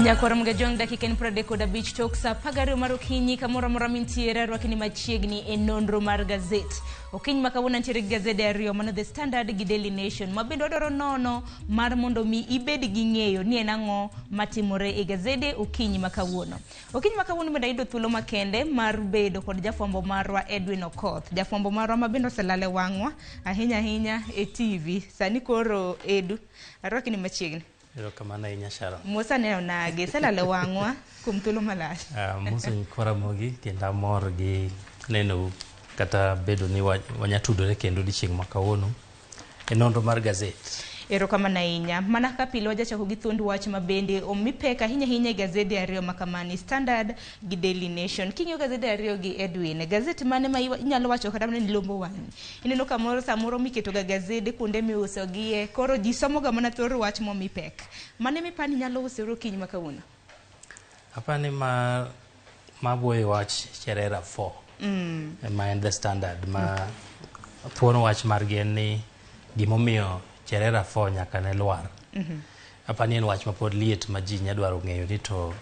Nyakwar Mgajwang' dakika en 35 tok saa 12 mar okinyi kamoro amora mintiere arwakni machiegni e nonro mar gazet. Okinyi ma kawuono antiere gi gazede ariyo mano The Standard gi Daily Nation ma bende wadwaro nono mar mondo mi ibed gi ng'eyo ni en ang'o matimore e gazede okinyi ma kawuono. Okinyi ma kawuono bende ayudo thuolo makende mar bedo kod jafwambo marwa Edwin Okoth. Jafwambo marwa ma bende oselal e wang'wa ahinya ahinya e TV. Sani koro Edu, arwakni machiegni. Erokamano ahinya Sharon. Musa ne onagi, iselalo wang'wa kuom thuolo malach. Musa Ramogi kendo amor gi nenou kata bedo ni wanyatudore kendo odiochieng' ma kawuono e nonro mar gazet. Erokamano ahinya. Mana kaka pile wajachako gi thuond wach ma bende omi pek ahinya ahinya e gazede ariyo ma kamani, Standard gi Daily Nation. King'iyo gazede ariyo gi Edwin, gazet mane ma inyalo wacho kata mana ni lombo wang'i? Ineno kamoro samoro miketo ga gazede kuonde miusogie, koro ji somoga mana thor wach momi pek. Mane mipani nyalo usore okinyi ma kawuono? Apani ma wuoyo wach Cherera 4 ma en The Standard ma thuon wach margi en ni gimomiyo Cherera 4 nyaka ne lwar. Apani en wach mapod liet ma ji nya dwaro ng'eyo ni to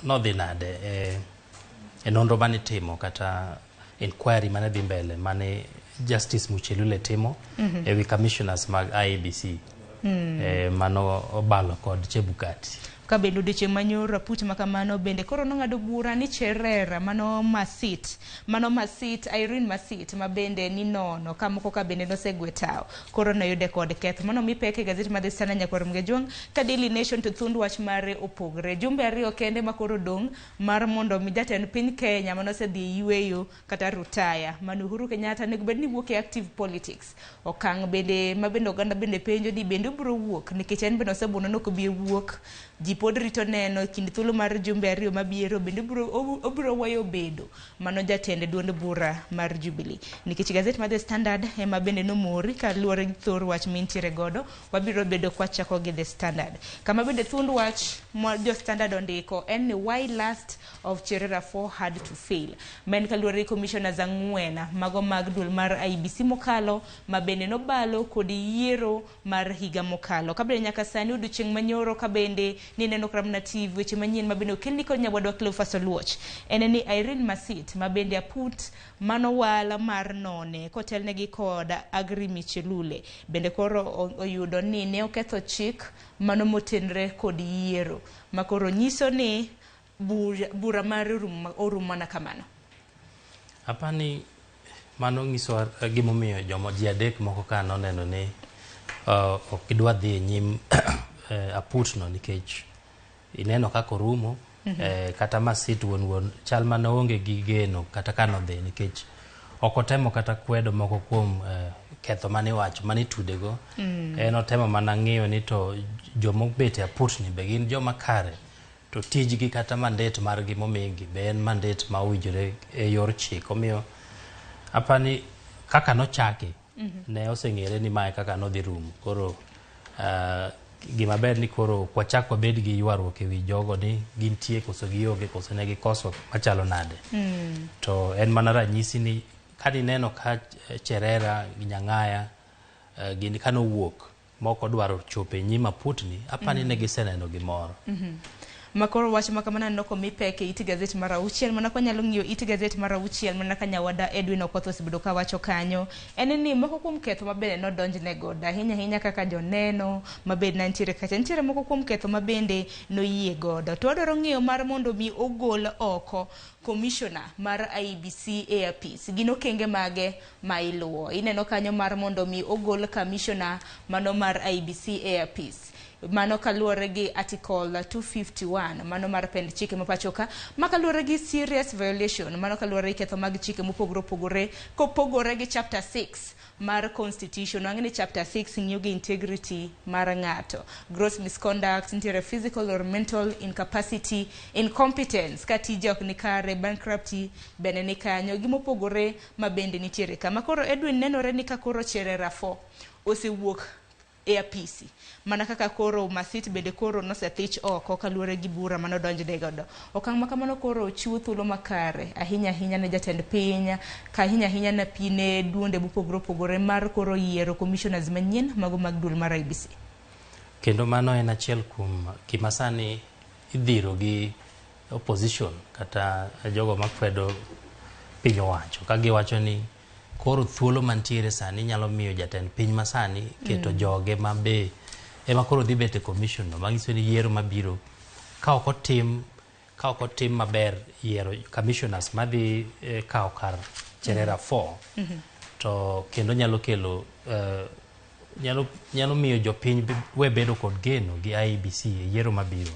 nodhi nade e nonro mane itimo kata inquiry mane dhi mbele mane Justice Muchelule timo e wi commissioners mag IEBC mano obalo kod Chebukati. Ka bende odiochieng' manyoro aput makamano bende koro nong'ado bura ni Cherera mano Masit, mano Masit, Irene Masit ma bende ni nono ka moko ka bende nosegwe tawo koro noyude kod ketho. Mano mi pek e gazet mar The Standard nyakwar Mgejwang' ka Daily Nation to thuond wach mare opogre. Jumbe ariyo kende ma koro dong' mar mondo mi jatend piny Kenya manosedhi e yueyo kata rutaya mano Uhuru Kenyatta onego bed ni wuok e active politics. Okang' bende ma bende oganda bende penjo ni bende obiro wuok nikech en bende osebuno ni ok obi wuok. Ji pod rito neno e kind thuolo mar jumbe ariyo mabiro bende obiro weyo bedo mano jatend duond bura mar Jubilee. Nikech gazet mar The Standard ema bende nomori kaluwore gi thor wach mintiere godo, wabiro bedo kwachako gi The Standard. Kama bende thuond wach ma jo Standard ondiko en ni why last of Cherera 4 had to fail. Ma en kaluwore gi commissioners ang'wen mago mag duol mar IEBC mokalo ma bende nobalo kod yiero mar higa mokalo. Ka bende nyaka sani odiochieng' manyoro ka bende nineno Kramna TV weche manyien ma bende okelni kod nyawadwa Cleophas Oluoch en ni Irene Masit ma bende aput manowal mar none kotelnegi kod Agri Michelule bende koro oyudo ni ne oketho chik mano motenre kod yiero ma koro nyiso ni bura mare orum mana kamano. Apani mano nyiso gimomiyo jomo ji adek moko ka noneno ni ok gidwa dhi e nyim aputno nikech ineno kaka orumo. Kata Masit wuon chal mane oonge gi geno kata ka nodhi nikech ok otemo kata kwedo moko kuom ketho mane iwacho mane itudego. En otemo mana ng'iyo ni to jomobet e aputni be gin joma kare to tijgi kata mandate margi momigi be en mandate ma owinjore e yor chik. Omiyo apani kaka nochake ne oseng'ere ni mae kaka nodhi rumo. Koro gima ber ni koro ok wachak wabed gi ywaruok e wi jogo ni gintie koso gionge koso ne gikoso machalo nade. To en mana ranyisi ni kanineno ka Cherera gi Nyang'aya gini kanowuok moko dwaro chopo e nyim aputni, apani ne giseneno gimoro. Makoro wach ma kamano aneno komi pek e it gazet mar auchiel mana kwa nyalo ng'iyo it gazet mar auchiel mana ka nyawada Edwin Okoth osebedo ka wacho kanyo en ni moko kuom ketho ma bende nodonjne godo ahinya ahinya kaka joneno ma bende nitiere kacha nitiere moko kuom ketho ma bende noyie godo to wadwaro ng'iyo mar mondo mi ogol oko commissioner mar IEBC e apis gin okenge mage ma iluwo ineno kanyo mar mondo mi ogol commissioner mano mar IEBC e apis mano kaluwore gi article 251 mano mar pend chike ma pacho ka ma kaluwore gi serious violation mano kaluwore gi ketho mag chike mopogore opogore kopogore gi chapter 6 mar constitution wang'e ni chapter 6 ng'iyo gi integrity mar ng'ato gross misconduct nitiere physical or mental incapacity incompetence ka tije ok ni kare bankruptcy bende ni kanyo gimopogore ma bende nitiere kama koro Edwin nenore ni ka koro Cherera 4 osewuok e apisi mana kaka koro Masit bende koro nosethich oko kaluwore gi bura manodonjne godo. Okang' ma kamano koro chiwo thuolo makare ahinya ahinya ne jatend piny ka ahinya ahinya ne pine duonde mopogore opogore mar koro yiero commissioners manyien mago mag duol mar IEBC. Kendo mano en achiel kuom gima sani idhiro gi opposition kata jogo makwedo piny owacho ka giwacho ni koro thuolo mantiere sani nyalo miyo jatend piny masani keto joge ma be ema koro dhi bet e commission no manyiso ni yiero mabiro ka ok otim maber yiero commissioners madhi kawo kar Cherera 4 to kendo nyalo kelo nyalo miyo jopiny we bedo kod geno gi IEBC e yiero mabiro.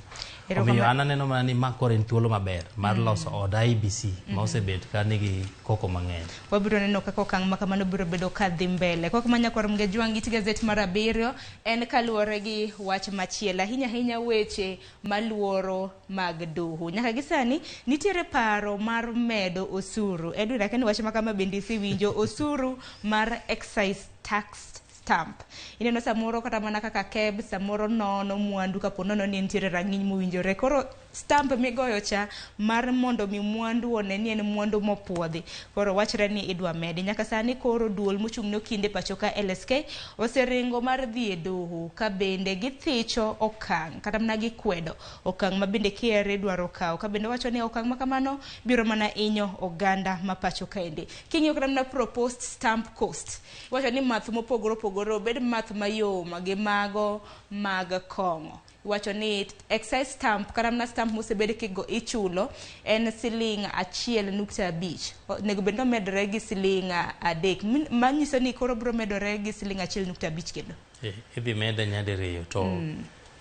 Omiyo an aneno mana ni ma koro en thuolo maber mar loso od IEBC ma osebet ka nigi koko mang'eny. Wabiro neno kaka okang' ma kamano biro bedo ka dhi mbele. Kok ma nyakwar Mgejwang' it gazet mar 7 en kaluwore gi wach machielo, ahinya ahinya weche maluoro mag doho. Nyaka gi sani nitiere paro mar medo osuru. Edwin, akia ni wach ma kama bende isewinjo, osuru mar excise tax stamp. Ineno samoro kata mana kaka KEB samoro nono mwandu kapo nono ni nitiere rang'iny mowinjore. Koro stamp migoyo cha mar mondo mi mwandu one ni en mwandu mopuodhi. Koro wachre ni idwa medi. Nyaka sani koro duol mochung' ne okinde pacho ka LSK oseringo mar dhi e doho ka bende githicho okang' kata mana gikwedo okang' ma bende KRA dwaro kawo ka bende wacho ni okang' ma kamano biro mana hinyo oganda ma pacho kaendi. King'iyo kata mana proposed stamp cost, iwacho ni math mopogore opogore, obed math mayom gi mago mag kong'o, iwacho ni excise stamp kata mana stamp mosebed kigo ichulo en siling 1.5, onego bed ni omedore gi siling 3, manyiso ni koro biro medore gi siling 1.5 kendo. Idhi mede nyadiriyo to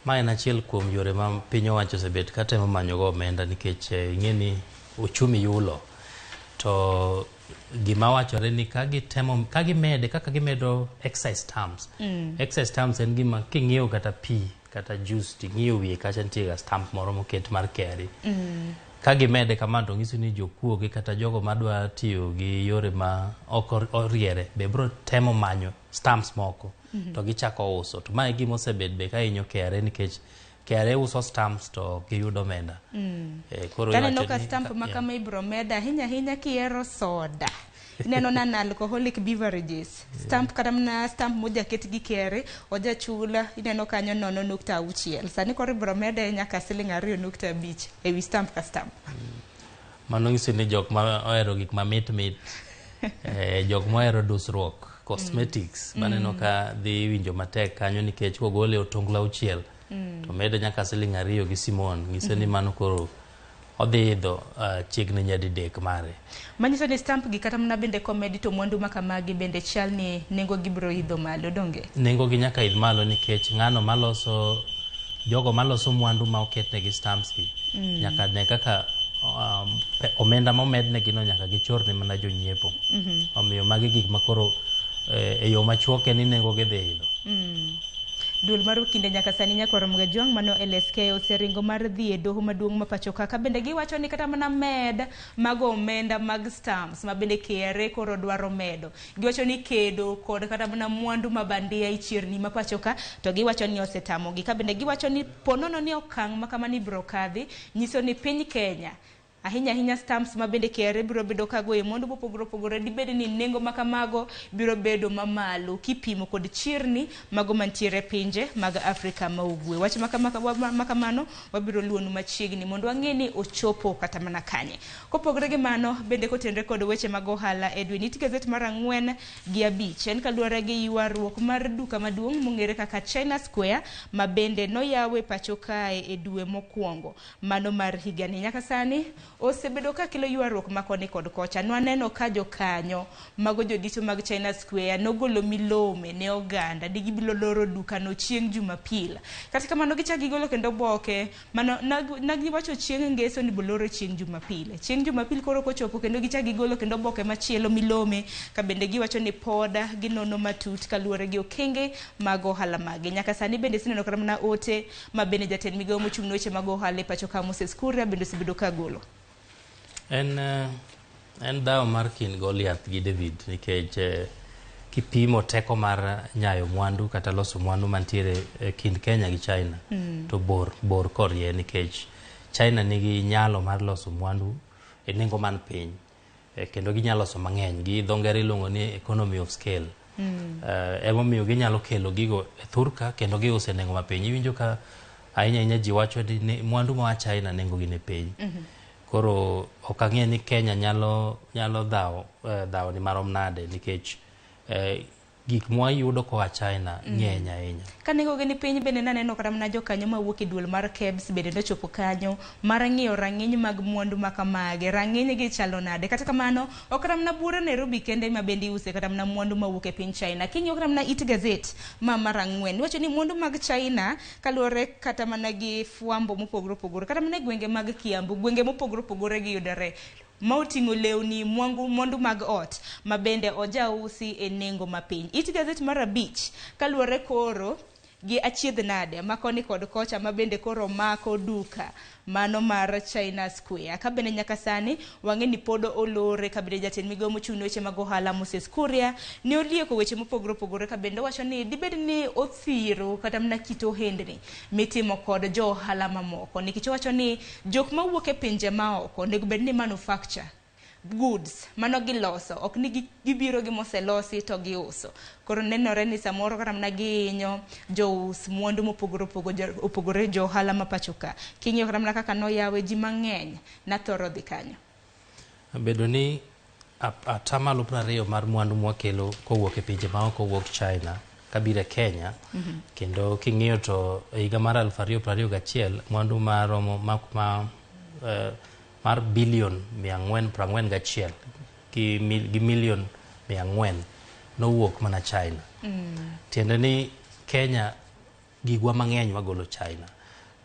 ma en achiel kuom yore ma piny owacho osebet ka temo manyogo omenda nikech ing'e ni uchumi yulo to gima wachore ni ka gitemo ka gimede kaka gimedo excise stamps. Excise stamps en gima king'iewo kata pi kata juice ting'iyo wiye kacha nitie ga stamp moro moket mar KRA. Ka gimede kamano to nyiso ni jokuoge kata jogo madwa tiyo gi yore ma ok oriere be biro temo manyo stamps moko to gichako uso. To mae e gima osebet be ka hinyo KRA nikech KRA uso stamps to ok giyud omenda. Koro Taneno iwacho ka ni stamp ma kama ibiro med ahinya ahinya kihero soda. Ineno non alcoholic beverages. Stamp kata mana stamp mojaket gi KRA ojachul ineno kanyo 0.6. Sani koro ibiro mede nyaka siling 2.5 ewi stamp ka stamp. Mano nyiso ni jok ma ohero gik mamit mit, jok mohero dusruok, cosmetics, maneno ka dhi winjo matek kanyo nikech kogole e otonglo 6 to mede nyaka siling 2 gi simon, nyiso ni mano koro odhi idho chiegni nyadidek mare. Manyiso ni stamp gi kata mana bende komedi to mwandu ma kamagi bende chal ni nengo gi biro idho malo, donge? Nengo gi nyaka idh malo nikech ng'ano maloso, jogo maloso mwandu ma oketnegi stamps gi nyaka ne kaka omenda momednegi no nyaka gichorne mana jonyiepo. Omiyo magi gik ma koro e yo machuok en ni nengo gi dhi idho. Duol mar okinde nyaka sani nyakwar Mgajwang' mano LSK oseringo mar dhi e doho maduong' ma pacho ka, ka bende giwacho ni kata mana med mago omenda mag stamps ma bende KRA koro dwaro medo. Giwacho ni kedo kod kata mana mwandu ma bandia e chirni ma pacho ka to giwacho ni osetamogi. Ka bende giwacho ni ponono ni okang' ma kamano ibiro kadhi nyiso ni piny Kenya ahinya ahinya stamps ma bende KRA biro bedo ka goyo mwandu mopogore opogore dibed ni nengo ma kamago biro bedo mamalo kipimo kod chirni mago mantiere e pinje mag Afrika ma ugwe. Wach ma kamano wabiro luonu machiegni mondo wang'e ni ochopo kata mana kanye. Kopogore gi mano bende kotenre kod weche mag ohala, Edwin, it gazet mar 4 gi 5 en kaluwore gi ywaruok mar duka maduong' mong'ere kaka China Square ma bende noyaw e pacho kae e dwe mokwongo mano mar higani. Nyaka sani osebedo ka kelo ywaruok ma koni kod kocha. Nwaneno ka jokanyo mago jodito mag China Square nogolo milome ne oganda ni gibiro loro dukano chieng' Jumapil. Kata kamano gichak gigolo kendo oboke mano nagiwacho chieng' ngeso ni boloro chieng' Jumapil. Chieng' Jumapil koro kochopo kendo gichak gigolo kendo oboke machielo milome ka bende giwacho ni pod ginono matut kaluwore gi okenge mag ohala magi. Nyaka sani bende iseneno kata mana ote ma bende jatend migawo mochung' ne weche mag ohala e pacho ka Moses Kuria bende osebedo ka golo. En dhawo mar kind Goliath gi David nikech kipimo teko mar nyayo mwandu kata loso mwandu mantiere e kind Kenya gi China to bor bor korie nikech China nigi nyalo mar loso mwandu e nengo man piny kendo ginyalo loso mang'eny gi dho ngere iluongo ni economy of scale. Emomiyo ginyalo kelo gigo e thurka kendo giuso e nengo mapiny. Iwinjo ka Ahinya ahinya ji wacho ni mwandu moa China nengo gi ni piny. Koro ok ang'e ni Kenya nyalo nyalo dhawo dhawo ni marom nade nikech gik mwayudo koa China ng'eny ahinya. Ka nengogi ni piny bende naneno kata mana jokanyo mawuok e duol mar KEBS bende nochopo kanyo mar ng'iyo rang'iny mag mwandu ma kamagi. Rang'iny gi chalo nade? Kata kamano, ok kata mana buore Nairobi kende ma bende iuse kata mana mwandu mawuok e piny China. King'iyo kata mana it gazet ma mar ang'wen, iwacho ni mwandu mag China kaluwore kata mana gi fwambo mopogore opogore, kata mana e gwenge mag Kiambu, gwenge mopogore opogore giyudore ma oting'o lewni, mwandu mag ot ma bende ojausi e nengo mapiny. It gazet mar abich kaluwore koro gi achiedh nade ma koni kod kocha ma bende koro mako duka mano mar China Square. Ka bende nyaka sani wang'e ni pod olore ka bende jatend migawo mochung' ne weche mag ohala Moses Kuria ne olieko weche mopogore opogore ka bende owacho ni dibed ni othiro kata mana kit ohendni mitimo kod jo ohala mamoko nikech owacho ni jok mawuok e pinje maoko onego bed ni manufacture goods mano giloso ok ni gibiro gi moselosi to giuso. Koro nenore ni samoro kata mana gihinyo jous mwandu mopogore opogore jo ohala ma pacho ka. King'iyo kata mana kaka noyawe ji mang'eny nathoro dhi kanyo. Bedo ni atamalo 20 mar mwandu mwakelo kowuok e pinje maoko wuok China kabiro e Kenya. Kendo king'iyo to e higa mar 2021 mwandu maromo mar bilion 441 gi milion 400 nowuok mana China. Tiende ni Kenya gigwa mang'eny wagolo China.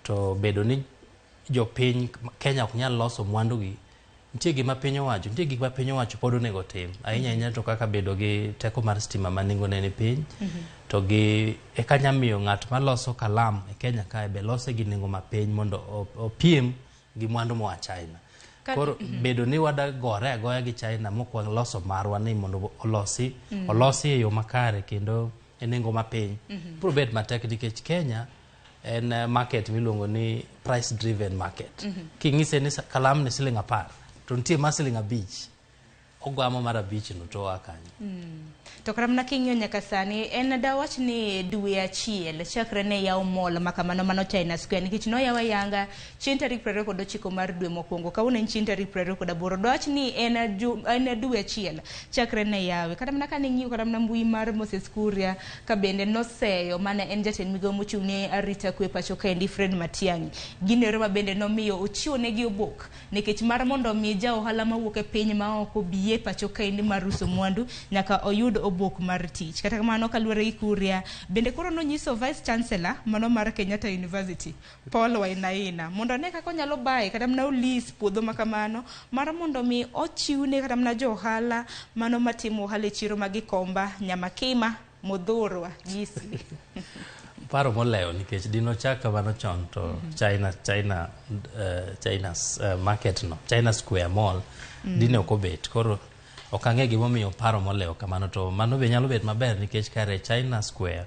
To bedo ni jopiny Kenya ok nyal loso mwandu gi, nitie gima piny owacho, nitie gik ma piny owacho pod onego tim. Ahinya ahinya to kaka bedo gi teko mar stima ma nengone ni piny, to gi eka nya miyo ng'at maloso kalam e Kenya kae be lose gi nengo mapiny mondo opiem gi mwandu moa China. Koro bedo ni wadagore agoya gi China mok waloso marwa ni mondo olosi olosi e yo makare kendo e nengo mapiny, biro bet matek nikech Kenya en market miluongo ni price driven market. King'ise ni kalam ni siling 10 to nitie ma siling 5, ogwamo mar 5 no to oa kanyo. To kata mana king'iyo nyaka sani en dawach ni dwe achiel chakre ne yaw mall ma kamano mano China Square nikech noyaw ayanga chieng' tarik 29 mar dwe mokwongo, kawuono en chieng' tarik 28. Dawach ni en dwe achiel chakre ne yawe. Kata mana kane ing'iyo kata mana mbui mar Moses Kuria ka bende noseyo mane en jatend migawo mochung' ne arita kwe pacho kaendi Fred Matiang'i, gino ma bende nomiyo ochiwo negi obok nikech mar mondo mi ja ohala mawuok e piny maoko bi e pacho kaendi mar uso mwandu nyaka oyud obok mar tich. Kata kamano kaluwore gi Kuria bende koro nonyiso Vice Chancellor mano mar Kenyatta University Paul Wainaina mondo one kaka onyalo baye kata mana olis puodho ma kamano mar mondo mi ochiwne kata mana jo ohala mano matimo ohala e chiro ma Gikomba, Nyamakima, Muthurwa gi Eastleigh. Paro molewo nikech dinochak kamano chon to China market no, China Square Mall dine ok obet. Koro ok ang'e gimomiyo paro molewo kamano, to mano be nyalo bet maber nikech kare China Square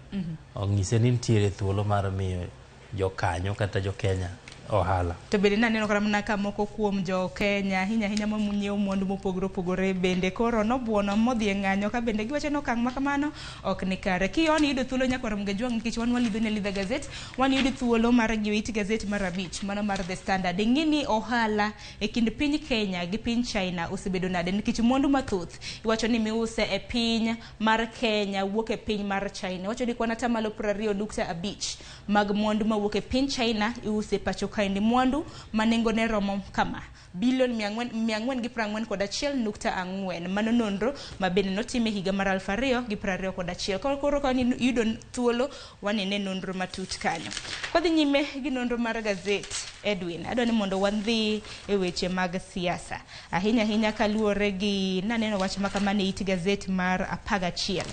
ong'ise ni nitiere thuolo mar miyo jokanyo kata jo Kenya ohala. To bende naneno kata mana ka moko kuom jo Kenya ahinya ahinya manyiewo mwandu mopogore opogore bende koro nobuono modhi e ng'anyo ka bende giwacho ni okang' ma kamano ok ni kare. Kioni yudo thuolo nyakwar Ramogi Ajwang' nikech wan walidho ne Lidha Gazette, wan yudo thuolo mar ng'iyo it gazet mar 5 mano mar The Standard. Ing'i ni ohala e kind piny Kenya gi piny China osebedo nade nikech mwandu mathoth iwacho ni miuse e piny mar Kenya wuok e piny mar China. Iwacho ni kwan atamalo 20.5 mag mwandu mawuok e piny China iuse pacho kaendi, mwandu ma nengone romo kama bilion 441.4. Mano nonro ma bende notim e higa mar 2021. Koro ka yudo thuolo wanene nonro matut kanyo. Kwadhi nyime gi nonro mar gazet Edwin, adwa ni mondo wadhi e weche mag siasa ahinya ahinya kaluwore gi naneno wach ma kamano e it gazet mar 11.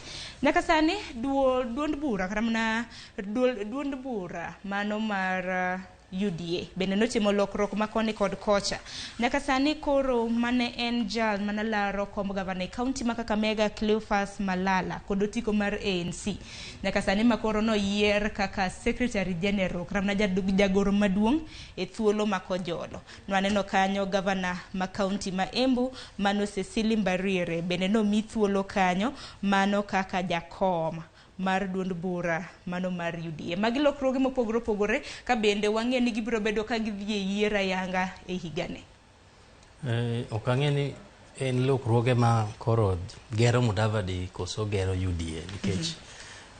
Nyaka sani duond bura kata mana duond bura mano mar UDA bende notimo lokruok ma koni kod kocha. Nyaka sani koro mane en jal mane laro komb gavana e kaunti ma Kakamega Cleophas Malala kod otiko mar ANC. Nyaka sani ma koro noyier kaka Secretary General kata mana jagoro maduong' e thuolo ma kojolo. Nwaneno kanyo gavana ma kaunti ma Embu mano Cecily Mbarire bende nomi thuolo kanyo mano kaka jakom mar duond bura mano mar UDA. Magi lokruoge mopogore opogore ka bende wang'eyo ni gibiro bedo ka gidhi e yiero ayanga e higani. Ok ang'e ni en lokruoge ma koro gero Mudavadi koso gero UDA nikech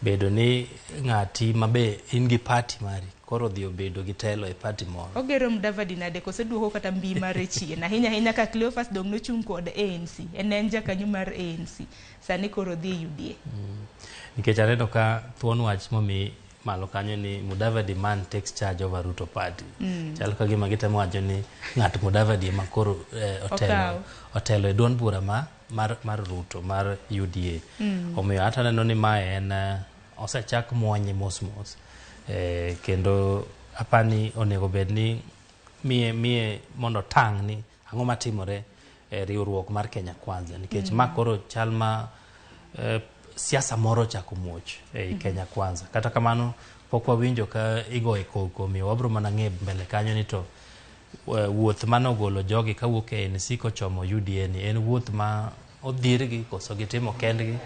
bedo ni ng'ati mabe in gi party mari koro odhi obedo gi telo e party moro. Ogero Mudavadi nade koso duoko kata mbi mare chien ahinya ahinya ka Cleophas dong nochung' kod ANC en en jakanyo mar ANC sani koro dhi e UDA. Nikech aneno ka thuon wach momi malo kanyo ni Mudavadi man takes charge over Ruto party. Chalo ka gima gitemo wacho ni ng'at Mudavadi ema koro otelo e duond bura ma mar Ruto mar UDA. Omiyo hata aneno ni mae en osechak muonye mos mos. Kendo apani onego bed ni miye mondo tang' ni ang'o matimore e riwruok mar Kenya Kwanza nikech ma koro chal ma siasa moro ochako muoch ei Kenya Kwanza. Kata kamano pok wawinjo ka igoye koko, omiyo wabro mana ng'e mbele kanyo ni to wuoth manogolo jogi kawuok e ANC kochomo UDA ni en wuoth ma odhirgi koso gitimo kendgi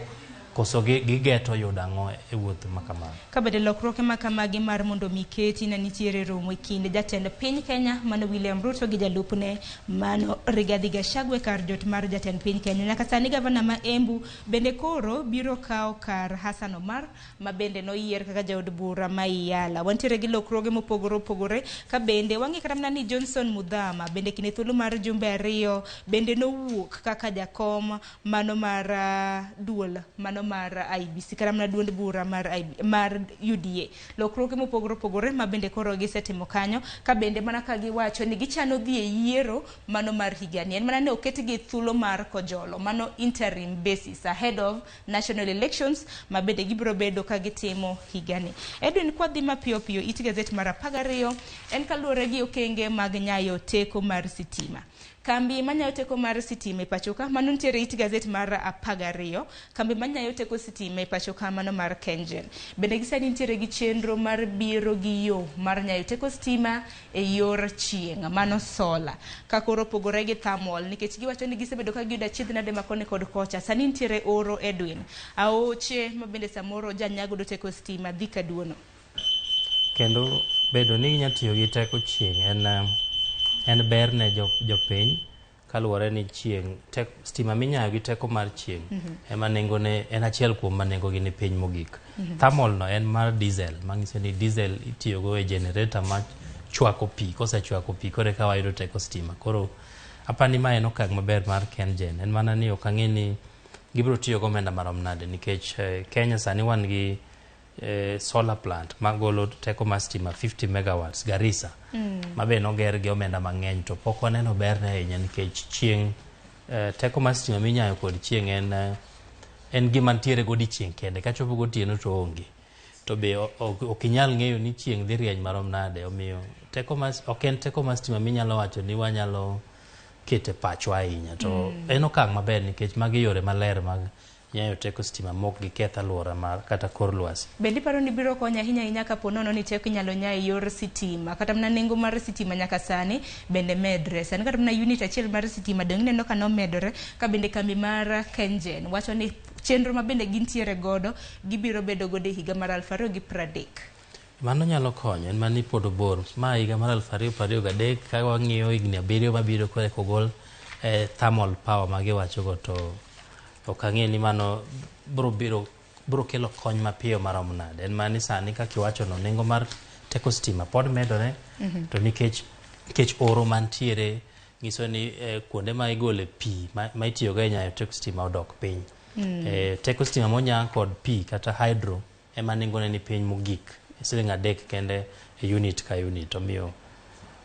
koso gigeto yudo ang'o e wuoth ma kamano. Ka bende lokruoge ma kamagi mar mondo mi keti na nitiere romo e kind jatend piny Kenya mano William Ruto gi jalupne mano Rigathi Gachagua kar jot mar jatend piny Kenya. Nyaka sani gavana ma Embu bende koro biro kawo kar Hassan Omar ma bende noyier kaka jaod bura ma Iyala. Wantiere gi lokruoge mopogore opogore ka bende wang'e kata mana ni Johnson Muthama bende kinde thuolo mar jumbe 2 bende nowuok kaka jakom mano mar duol mano mar IEBC kata mana duond bura mar mar UDA. Lokruoge mopogore opogore ma bende koro gisetimo kanyo ka bende mana ka giwacho ni gichano dhi e yiero mano mar higani. En mana ne oketgi thuolo mar kojolo mano interim basis ahead of national elections ma bende gibiro bedo ka gitimo higani. Edwin, kwadhi mapiyo piyo it gazet mar 12 en kaluwore gi okenge mag nyayo teko mar sitima. Kambi manyayo teko mar sitima e pacho ka mano nitiere it gazet mar 12. Kambi manyayo teko sitima e pacho ka mano mar Kengen. Bende gisani nitiere gi chenro mar biro gi yo mar nyayo teko sitima e yor chieng' mano solar. Ka koro opogore gi thermal nikech giwacho ni gisebedo ka giyudo achiedh nade ma koni kod kocha. Sani nitiere oro Edwin. Aoche ma bende samoro janyago teko sitima dhi kaduono. Kendo bedo ni inya tiyo gi teko chieng' en ber ne jopiny kaluwore ni chieng' stima minyayo gi teko mar chieng' ema nengone en achiel kuom ma nengogi ni piny mogik. Thermal no en mar diesel, manyiso ni diesel itiyogo e generator ma chwako pi, kosechwako pi koro eka wayudo teko stima. Koro apani ma en okang' maber mar KenGen, en mana ni ok ang'e ni gibiro tiyo gi omenda marom nade nikech Kenya sani wan gi solar plant magolo teko mar stima 50 megawatts Garissa ma be noger gi omenda mang'eny to pok waneno berne ahinya nikech chieng' teko mar stima minyayo kod chieng' en gima ntiere godiechieng' kende, kachopo gotieno to onge. To be ok inyal ng'eyo ni chieng' dhi rieny marom nade, omiyo teko mar ok en teko mar stima minyalo wacho ni wanyalo kete pachwa ahinya to en okang' maber nikech magi yore maler mag nyayo teko stima mok giketh alwora mar kata kor lwasi. Bende iparo ni biro konyo ahinya ahinya kapo nono ni teko inyalo nya e yor sitima kata mana nengo mar sitima nyaka sani bende medre. Sani kata mana unit achiel mar sitima dong' ineno ka nomedore ka bende kambi mar KenGen wacho ni chenro ma bende gintiere godo gibiro bedo godo e higa mar 2030. Mano nyalo konyo, en mana ni pod obor. Ma higa mar 2023 ka wang'iyo higni 7 mabiro koro eka ogol thermal power ma giwachogo to ok ang'e ni mano biro kelo kony mapiyo marom nade. En mana ni sani kaka iwachono nengo mar teko stima pod medore to nikech oro mantiere nyiso ni kuonde ma igole pi ma itiyogo e nyayo teko stima odok piny. Teko stima monya kod pi kata hydro ema nengone ni piny mogik, siling 3 kende e unit ka unit. Omiyo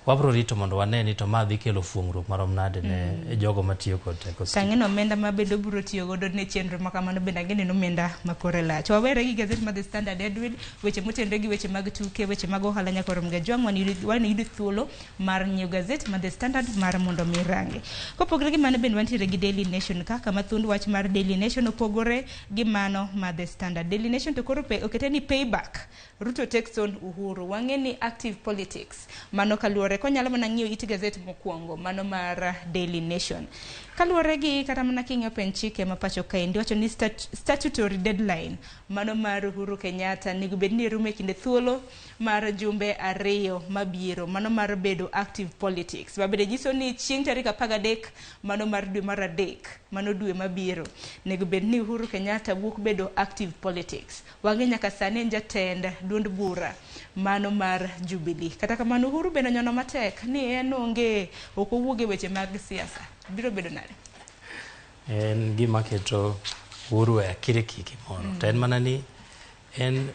wabro rito mondo wane ni to ma dhi kelo fuong'ruok marom nade ne jogo matiyo kod teko stima. Tang'eno omenda ma bende obiro tiyo godo ne chenro ma kamano bende ang'e ni omenda ma kore lach. Wawere gi gazet mar The Standard Edwin, weche motenore gi weche mag tuke, weche mag ohala nyaka rom gajwang' wan yudo thuolo mar nyiewo gazet mar The Standard mar mondo mi range. Kopogore gi mano bende wantiere gi Daily Nation ka kama thuond wach mar Daily Nation opogore gi mano mar The Standard. Daily Nation to koro okete ni payback. Ruto takes on Uhuru. Wang'e ni active politics. Mano kaluwore konyalo mana ng'iyo it gazet mokwongo mano mar Daily Nation. Kaluwore gi kata mana king'iyo pen chike ma pacho kaendi wacho ni statutory deadline mano mar Uhuru Kenyatta onego bed ni rumo e kinde thuolo mar jumbe 2 mabiro, mano mar bedo active politics. Mabende nyiso ni chieng' tarik 13 mano mar dwe mar 3 mano dwe mabiro onego bed ni Uhuru Kenyatta wuok bedo active politics. Wang'e nyaka sani en jatend duond bura mano mar Jubilee. Kata kamano Uhuru bende onyono matek ni en onge ok owuog e weche mag siasa. Biro bedo nade? En gima keto Uhuru e akirikiki moro. To en mana ni en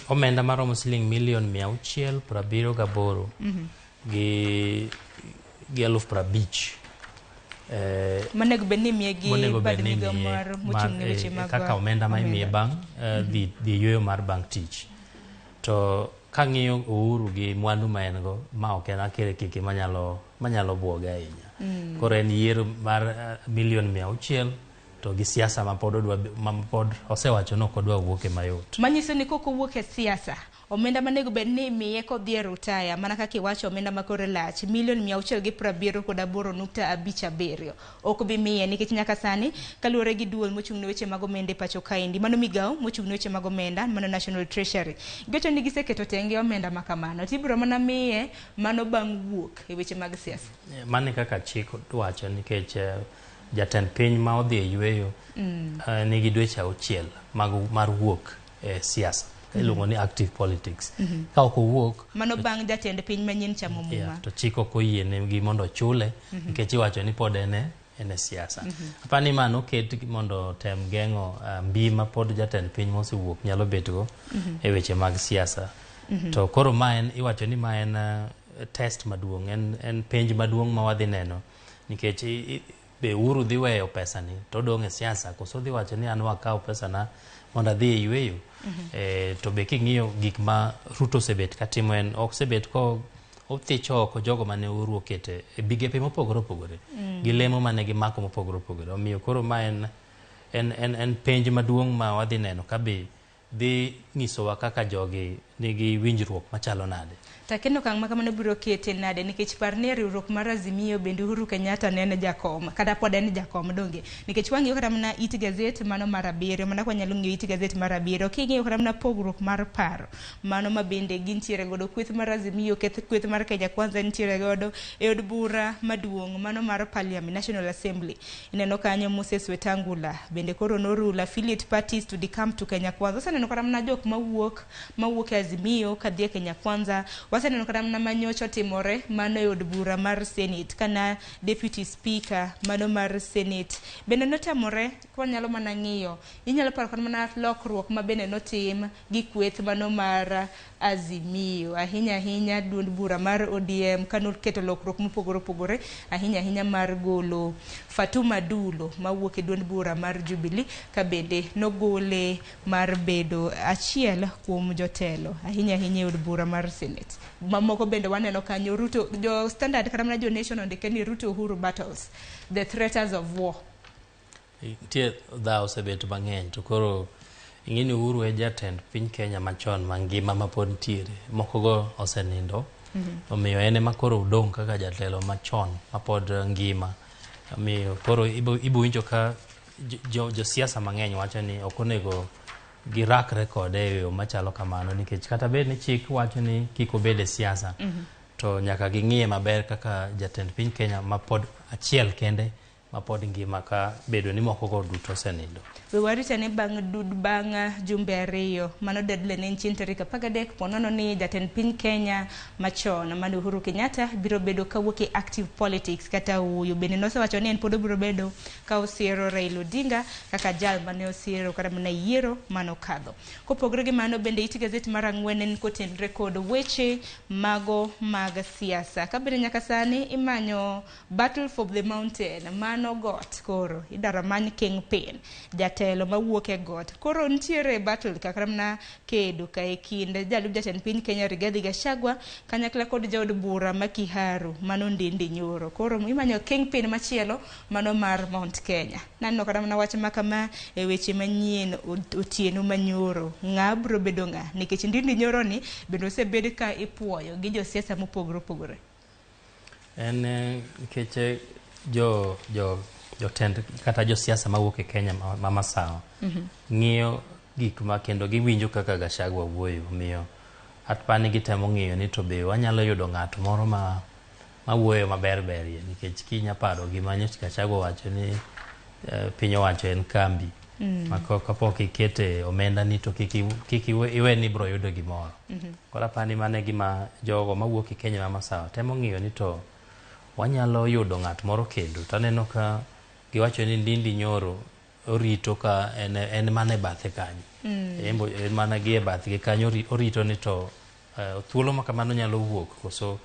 omenda maromo siling milion 678 gi 50,000. Monego bed ni imiye gi bad migawo mar mochung' ne weche mag kaka omenda ma imiye bang' dhi yueyo mar bang' tich. To kang'iyo Uhuru gi mwandu ma en go, ma ok en akirikiki manyalo buoge ahinya. Koro en yiero mar milion 600 to gi siasa ma pod odwa ma pod osewacho ni ok odwa wuok e mayot. Manyiso ni kok owuok e siasa, omenda manego bed ni imiye kodhi e rutaya, mana kaka iwacho omenda ma kore lach, milion 678.57 ok bi miye nikech nyaka sani kaluwore gi duol mochung' ne weche mag omenda e pacho kaendi, mano migawo mochung' ne weche mag omenda, mano National Treasury. Giwacho ni giseketo tenge omenda ma kamano, to ibiro mana miye mano bang' wuok e weche mag siasa. Mano kaka chik wacho nikech jatend piny ma odhi e yueyo nigi dweche 6 mar wuok e siasa. Iluongo ni active politics. Ka ok owuok mano bang' jatend piny manyien chamo muma. To chik ok oyienegi mondo ochule nikech iwacho ni pod en e siasa. Apani ma noket mondo tem geng'o mbi ma pod jatend piny mosewuok nyalo betgo e weche mag siasa. To koro ma en iwacho ni ma en test maduong', en penj maduong' ma wadhi neno nikech be Uhuru dhi weyo pesa ni to odong' e siasa koso dhi wacho ni an wakaw pesa na mondo adhi e yueyo. To be king'iyo gik ma Ruto osebet katimo en ok osebet ko othicho oko jogo mane Uhuru okete e migepe mopogore opogore gi lemo mane gimako mopogore opogore. Omiyo koro ma en penj maduong' ma wadhi neno ka be dhi nyisowa kaka jogi nigi winjruok machalo nade. To kendo okang' ma kamano biro kete nade nikech par ni riwruok mar Azimio bende Uhuru Kenyatta ne en jakom kata pod en jakom donge nikech wang'iyo kata mana it gazet mano mar 7 mana kwa nyalo ng'iyo it gazet mar 7 king'iyo kata mana pogruok mar paro mano ma bende gintiere godo kweth mar Azimio kweth mar Kenya Kwanza nitiere godo e od bura maduong' mano mar Parliament National Assembly. Ineno kanyo Moses Wetangula bende koro norula affiliate parties to decamp to Kenya Kwanza. Waseneno kata mana jok mawuok e Azimio kadhi e Kenya Kwanza. Waseneno kata mana manyocha otimore mano e od bura mar Senate kana Deputy Speaker mano mar Senate bende notamore. Kwanyalo mana ng'iyo inyalo paro kata mana lokruok ma bende notim gi kweth mano mar Azimio ahinya ahinya duond bura mar ODM kanoketo lokruok mopogore opogore ahinya ahinya mar golo Fatuma Dulo mawuok e duond bura mar Jubilee ka bende nogole mar bedo achiel kuom jotelo ahinya ahinya e od bura mar Senate. Mamoko bende waneno kanyo Ruto jo Standard kata mana jo Nation ondike ni Ruto Uhuru battles the threaters of war. Nitie dhawo osebet mang'eny to koro ing'e ni Uhuru e jatend piny Kenya machon mangima ma pod nitiere moko go osenindo. Omiyo en ema koro odong' kaka jatelo machon mapod ngima. Omiyo koro ibo winjo ka josiasa mang'eny wacho ni ok onego girakre kode e yo machalo kamano nikech kata bed ni chik wacho ni kik obed e siasa to nyaka ging'iye maber kaka jatend piny Kenya mapod achiel kende mapod ngima ka bedo ni moko go duto osenindo. We warita ni bang' jumbe 2 mano deadline en chieng' tarik 13 ponono ni jatend piny Kenya machon mano Uhuru Kenyatta biro bedo kawuok e active politics kata ooyo. Bende nosewacho ni en pod obiro bedo ka osiero Raila Odinga kaka jal mane osiero kata mana yiero manokadho. Kopogore gi mano bende it gazet mar 4 en kotenre kod weche mago mag siasa. Ka bende nyaka sani imanyo Battle for the Mountain mano got koro idaro many kingpin jatelo mawuok e got koro nitiere battle kaka mana kedo ka e kind jalup jatend piny Kenya Rigathi Gachagua kanyakla kod jaod bura ma Kiharu mano Ndindi Nyoro. Koro imanyo kingpin machielo mano mar Mount Kenya. Naneno kata mana wach ma kama e weche manyien otieno manyoro ng'a biro bedo ng'a nikech Ndindi Nyoro ni bende osebed ka ipuoyo gi josiasa mopogore opogore. En nikech jotend kata josiasa mawuok e Kenya ma masawa ng'iyo gik ma kendo giwinjo kaka Gachagua wuoyo. Omiyo apani gitemo ng'iyo ni to be wanyalo yudo ng'at moro ma mawuoyo maber berie, nikech kinya paro gima nyocha Gachagua owacho ni piny owacho en kambi ma kapok ikete omenda ni to kik iwe ni ibro yudo gimoro. Koro apani mano e gima jogo mawuok e Kenya ma masawa temo ng'iyo ni to wanyalo yudo ng'at moro kendo. To aneno ka giwacho ni Ndindi Nyoro orito ka en mana e bathe kanyo. En mana gi e bathgi kanyo orito ni to thuolo ma kamano nyalo wuok koso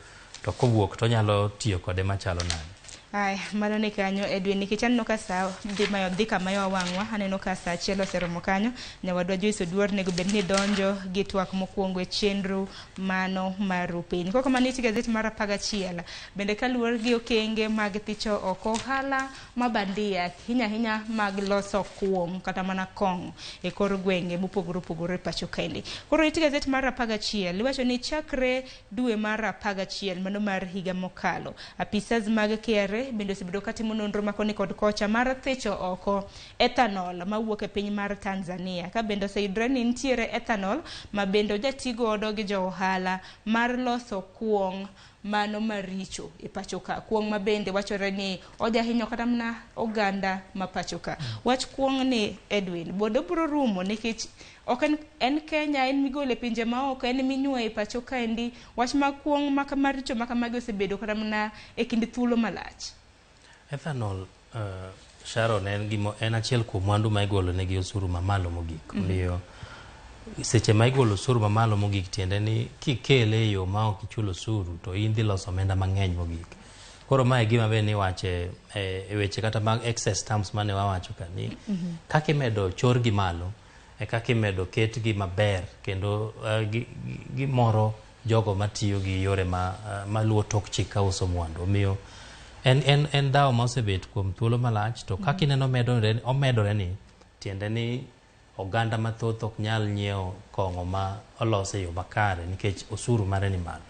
to kowuok to onyalo tiyo kode machalo nade. Aya, mano ni kanyo Edwin, nikech aneno ka sa dhi mayo dhi kama yo wang'wa, aneno ka sa achiel oseromo kanyo. Nyawadwa Joyce Oduor onego bed ni donjo gi twak mokwongo e chenro mano mar piny. Koko kamano it gazet mar 11 bende kaluwore gi okenge mag thicho oko ohala ma bandia, ahinya ahinya mag loso kuong' kata mana kong'o e kor gwenge mopogore opogore e pacho kaendi. Koro it gazet mar 11 iwacho ni chakre dwe mar 11 mano mar higa mokalo, apisas mag KRA bende osebedo katimo nonro ma koni kod kocha mar thicho oko ethanol mawuok e piny mar Tanzania. Ka bende oseyudre ni nitiere ethanol ma bende ojati godo gi jo ohala mar loso kuong' mano maricho e pacho ka. Kuong' ma bende wachore ni ojahinyo kata mana oganda ma pacho ka. Wach kuong' ni Edwin, bende obiro rumo nikech ok en Kenya, en migolo e pinje maoko, en minyuoyo e pacho kaendi. Wach mag kuong' maricho ma kamagi osebedo kata mana e kind thuolo malach. Ethanol, Sharon, en achiel kuom mwandu ma igolo negi osuru mamalo mogik. Omiyo seche ma igolo osuru mamalo mogik tiende ni kikele e yo ma ok ichulo osuru to in dhi loso omenda mang'eny mogik. Koro mae e gima be niwache e weche kata mag excess terms mane wawacho ka ni kaka imedo chorgi malo e kaka imedo ketgi maber kendo gimoro jogo matiyo gi yore maluwo tok chik ka uso mwandu. Omiyo en dhawo ma osebet kuom thuolo malach to kaka ineno omedore ni tiende ni oganda mathoth ok nyal nyiewo kong'o ma olos e yo makare nikech osuru mare ni malo.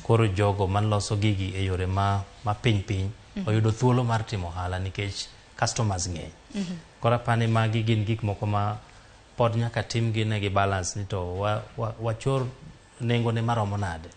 Koro jogo maloso gigi e yore ma piny piny oyudo thuolo mar timo ohala nikech customers ng'eny. Koro apani magi gin gik moko ma pod nyaka timgi negi balance ni to wachor nengo ne maromo nade.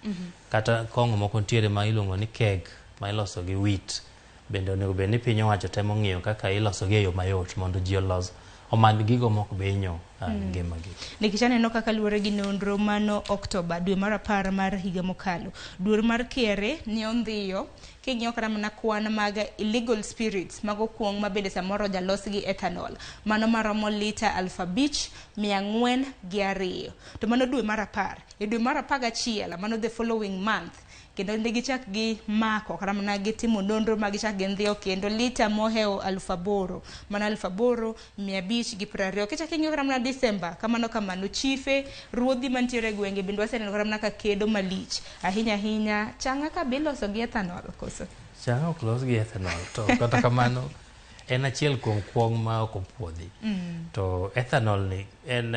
Kata kong'o moko nitiere ma iluongo ni keg ma iloso gi wheat. Bende onego bed ni piny owacho temo ng'iyo kaka iloso gi e yo mayot mondo ji olos omany gigo mok be hinyo ngimagi. Nikech aneno kaka luwore gi nonro mano Oktoba dwe mar 10 mar higa mokalo, duol mar KRA ne ondhiyo king'iyo kata mana kwan mag illegal spirits mago kuong' ma bende samoro jalos gi ethanol mano maromo lita 5402 to mano dwe mar 10. E dwe mar 11 mano the following month kendo ne gichak gi mako kata mana gitimo nonro ma gichak gindhiyo kendo lita mohewo 8000 mana 8520. Kichak ing'iyo kata mana December kamano kamano chife ruodhi mantiere e gwenge bende waseneno kata mana ka kedo malich ahinya ahinya. Chang'a ka be iloso gi ethanol koso? Chang'a ok los gi ethanol to kata kamano en achiel kuom kuong' ma ok opuodhi. To ethanol ni en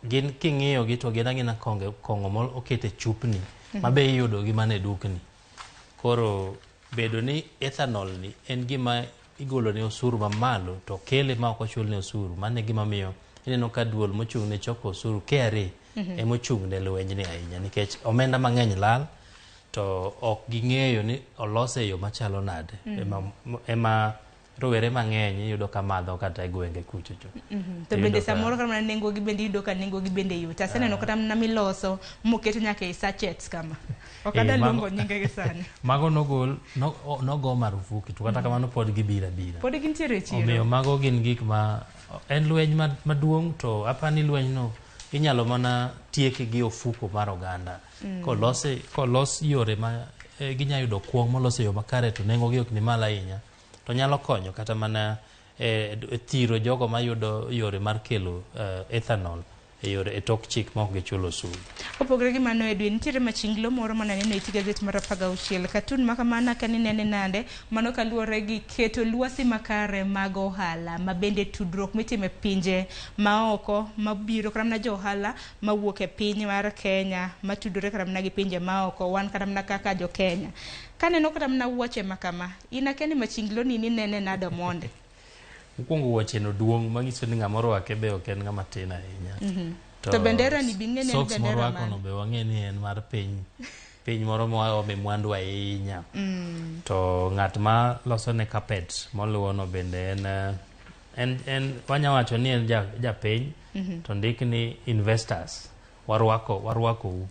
gin king'iyo gi to gin ang'ina kong'o ma oket e chupni ma be iyudo gi mana e dukni. Koro bedo ni ethanol ni en gima igolo ne osuru mamalo to kele ma ok ochul ne osuru, mano e gima miyo ineno ka duol mochung' ne choko osuru KRA emochung' ne lwenyni ahinya nikech omenda mang'eny lal to ok ging'eyo ni olose e yo machalo nade. Ema rowere mang'eny iyudo ka madho kata e gwenge kuchocho. To bende samoro kata mana nengo gi bende iyudo ka nengo gi bende yot. Aseneno kata mana miloso moketo nyaka e sachets kama. Ok adwa luongo nyinge gi sani. Mago nogol nogo marufuku to kata kamano pod gibiro abira. Pod gintiere e chiro. Omiyo mago gin gik ma en lweny maduong' to apani lwenyno inyalo mana tieke gi ofuko mar oganda. Kolos yore ma ginyalo yudo kuong' molos e yo makare to nengo gi ok ni malo ahinya. To nyalo konyo kata mana e thiro jogo mayudo yore mar kelo ethanol e e yore e tok chik ma ok gichulo osuru. Opogore gi mano, Edwin, nitiere machinglo moro mananeno e it gazet mar 16. Katun ma kamano ka ninene nade? Mano kaluwore gi keto lwasi makare mag ohala, ma bende tudruok mitimo e pinje maoko mabiro kata mana jo ohala mawuok e piny mar Kenya matudore kata mana gi pinje maoko, wan kata mana kaka jo Kenya. Kaneno kata mana wuoche ma kama, in akia ni machinglo ni ninene nade Omondi? Mokwongo wuoche no duong' manyiso ni ng'ama orwake be ok en ng'ama tin ahinya. To bendera ni be ing'e ni en socks bendera morwako mane? no be wang'e ni en mar piny piny moro moa ome mwandu ahinya. To ng'at ma loso ne carpet moluwo no bende en en wanya wacho ni en japiny to ndik ni investors warwakou.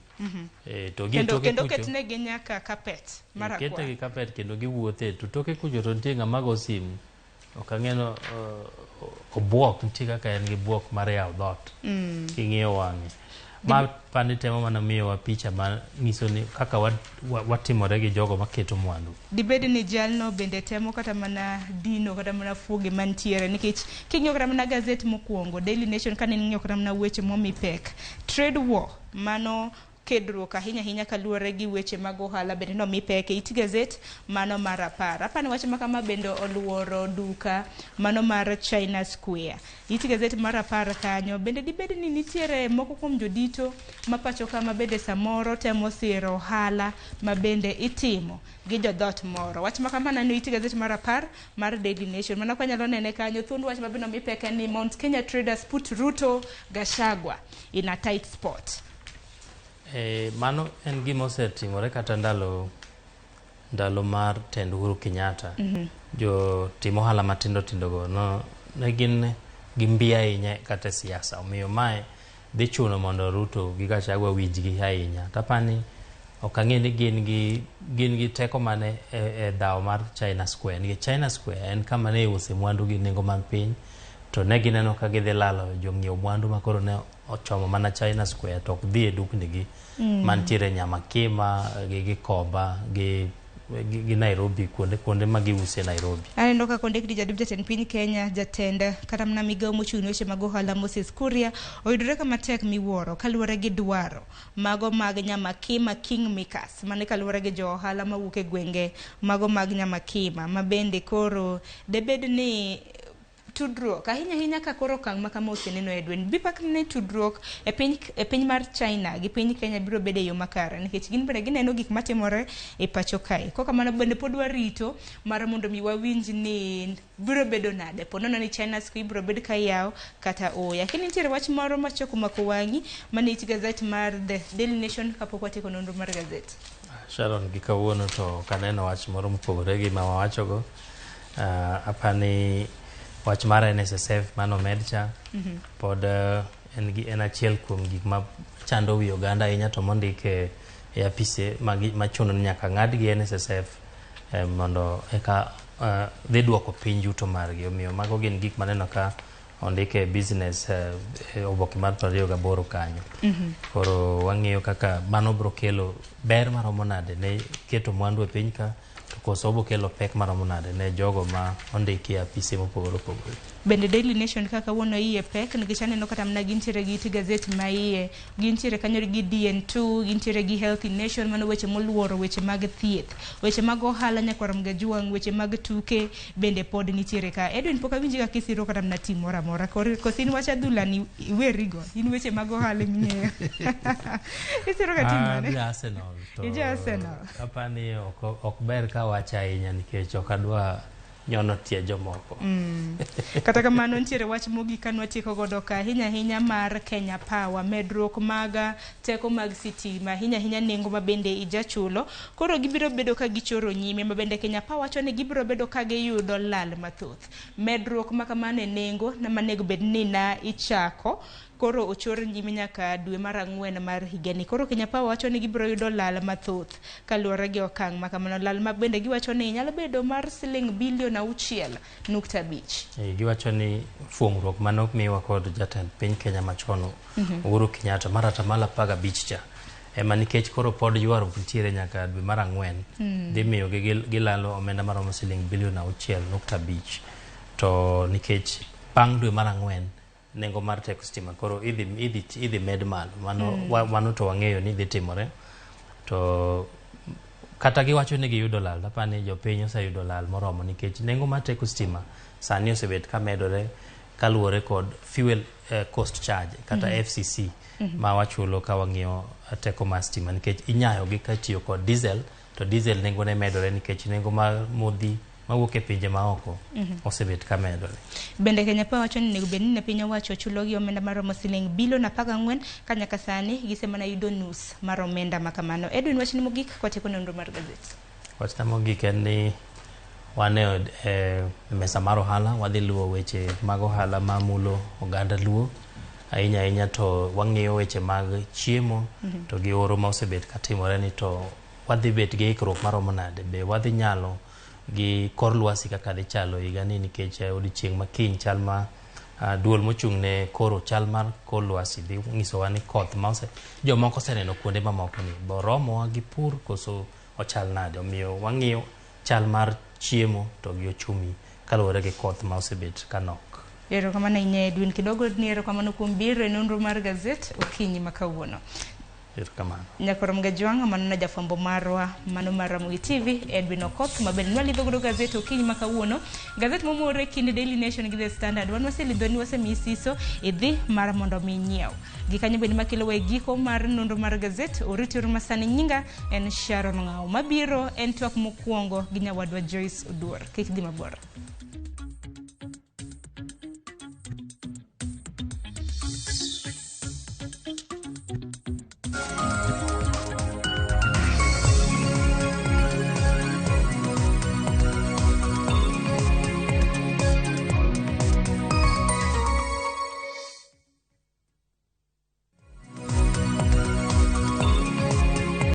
To gi e Kendo, toke kendo kucho ketnegi nyaka carpet ketnegi marakwar. carpet kendo giwuothe to toke kucho to nitie ng'ama go simu ok ang'e no obuok nitie kaka en gi buok mar yawo dhoot king'iyo wang'e ma pani temo mana miyowa picha ma nyiso ni kaka watimore gi jogo maketo mwandu. Dibed ni jalno bende temo kata mana dino kata mana fuoge mantiere, nikech king'iyo kata mana gazet mokwongo Daily Nation, kane ing'iyo kata mana weche momi pek, trade war, mano kedruok ahinya ahinya kaluwore gi weche mag ohala bende nomi pek e it gazet mano mar 10. Apani wach ma kama bende oluoro duka mano mar China Square, it gazet mar 10 kanyo. Bende dibed ni nitiere moko kuom jodito ma pacho ka ma bende samoro temo siro ohala ma bende itimo gi jodhot moro. Wach ma kama neno it gazet mar 10 mar Daily Nation. Mano kwanyalo nene kanyo, thuond wach ma bende omi pek en ni Mount Kenya traders put Ruto Gachagua in a tight spot. Mano en gima osetimore kata ndalo mar tend Uhuru Kenyatta. Jo tim ohala matindo tindo go no, ne gin gi mbi ahinya kata e siasa. Omiyo mae dhi chuno mondo Ruto gi Gachagua winjgi ahinya. Tapani ok ang'e ni gin gi teko mane e dhawo mar China Square. Nikech China Square en kama ne iuse mwandu gi nengo man piny to ne gineno ka gidhi lalo jong'iew mwandu ma koro ne ochomo mana China Square to ok dhi e dukni gi mantiere Nyamakima gi Gikomba gi Nairobi kuonde ma giuse Nairobi. Aneno kaka ondik ni jaduong' jatend piny Kenya, jatend kata mana migawo mochung' ne weche mag ohala Moses Kuria oyudore kama tek miwuoro kaluwore gi dwaro mago mag Nyamakima Kingmakers, mane kaluwore gi jo ohala mawuok e gwenge mago mag Nyamakima ma bende koro debed ni tudruok ahinya ahinya ka koro okang' ma kama oseneno. Edwin, bipak ni tudruok e piny mar China gi piny Kenya biro bedo e yo makare, nikech gin bende gineno gik matimore e pacho kae. Kok kamano bende pod warito mar mondo mi wawinj ni biro bedo nade po nono ni China Square biro bed ka yaw kata ooyo. Lakini nitiere wach moro machako mako wang'i mane it gazet mar The Daily Nation kapok watieko nonro mar gazet. Sharon, gi kawuono to ok aneno wach moro mopogore gi ma wawachogo. Apani wach mar NSSF manomed cha pod en achiel kuom gik ma chando wi oganda ahinya to mondik e apise machuno ni nyaka ng'ad gi NSSF mondo eka dhi duoko piny yuto margi. Omiyo mago gin gik maneno ka ondik e business e oboke mar 28 kanyo. Koro wang'iyo kaka mano biro kelo ber maromo nade ne keto mwandu e piny ka to koso obiro kelo pek maromo nade ne jogo ma ondiki e apise mopogore opogore. Bende Daily Nation kaka kawuono iye pek, nikech aneno kata mana gintiere gi it gazet ma iye, gintiere kanyo gi DN2, gintiere gi Healthy Nation, mano weche moluoro weche mag thieth, weche mag ohala nyakwar Mgajuang', weche mag tuke bende pod nitiere ka. Edwin, pok awinji ka kisiro kata mana tim moro amora. Koso in wach adhula ni iwerigo, in weche mag ohala eming'eyo, isiro ka tim mane? An ja Arsenal to Ija Arsenal. Apani ok ber ka wacho ahinya nikech ok adwa nyono tie jomoko. Kata kamano nitiere wach mogik ka nwatieko godo ka, ahinya ahinya mar Kenya Power, medruok mag teko mag sitima, ahinya ahinya nengo ma bende ijachulo koro gibiro bedo ka gichoro nyime, ma bende Kenya Power wacho ni gibiro bedo ka giyudo lal mathoth. Medruok ma kamano e nengo na manego bed ni na ichako koro ochor nyime nyaka dwe mar ang'wen mar higani. Koro Kenya Power wacho ni gibiro yudo lal mathoth kaluwore gi okang' ma kamano, lal ma bende giwacho ni nyalo bedo mar siling bilion 6.5. Giwacho ni fuong'ruok mane omiwa kod jatend piny Kenya machon Uhuru Kenyatta mar 15% cha ema nikech koro pod ywaruok nitiere nyaka dwe mar ang'wen dhi miyo gi gilalo omenda maromo siling bilion 6.5 to nikech bang' dwe mar ang'wen. Nengo mar teko stima koro idhi, idhi, idhi med malo mano, mano to wang'eyo ni dhi timore. To kata giwacho ni giyudo lal, apani jopiny oseyudo lal moromo, nikech nengo mar teko stima sani osebet ka medore kaluwore kod fuel cost charge kata FCC ma wachulo ka wang'iewo teko mar stima, nikech inyayo gi ka tiyo kod diesel, to diesel nengone medore nikech nengo mar modhi mawuok e pinje maoko osebet ka medore. Bende Kenya Power wacho ni onego bed ni ne piny owacho chulo gi omenda maromo siling bilion 14, ka nyaka sani gisemana yudo nus mar omenda ma kamano. Edwin, wachni mogik kwatieko nonro mar gazet. Wachna mogik en ni wan e mesa mar ohala, wadhi luwo weche mag ohala mamulo oganda Luo ahinya ahinya, to wang'iyo weche mag chiemo to gi oro ma osebet katimore ni to wadhi bet gi ikruok maromo nade, be wadhi nyalo gi kor lwasi kaka dhi chalo higani, nikech odiochieng' ma kiny chal ma duol mochung' ne koro chal mar kor lwasi dhi nyisowa ni koth ma ose jomoko oseneno kuonde mamoko ni bo romowa gi pur koso ochal nade. Omiyo wang'iyo chal mar chiemo to gi ochumi kaluwore gi koth ma osebet ka nok. Erokamano ahinya, Edwin. Kidogo ni erokamano kuom biro e nonro mar gazet okinyi ma kawuono. Erokamano. Nyakorom Gajwang', mano na jafwambo marwa mano mar Ramogi TV, Edwin Okoth, mabende nwalidho godo gazet okinyi ma kawuono. Gazet momore kind Daily Nation gi The Standard. Wan waselidho ni wasemiyi siso idhi mar mondo mi inyiew. Gi kanyo bende makelowa e giko mar nonro mar gazet. Oriti uru masani, nyinga en Sharon Ng'ao. Mabiro en twak mokwongo gi nyawadwa Joyce Oduor. Kik dhi mabor.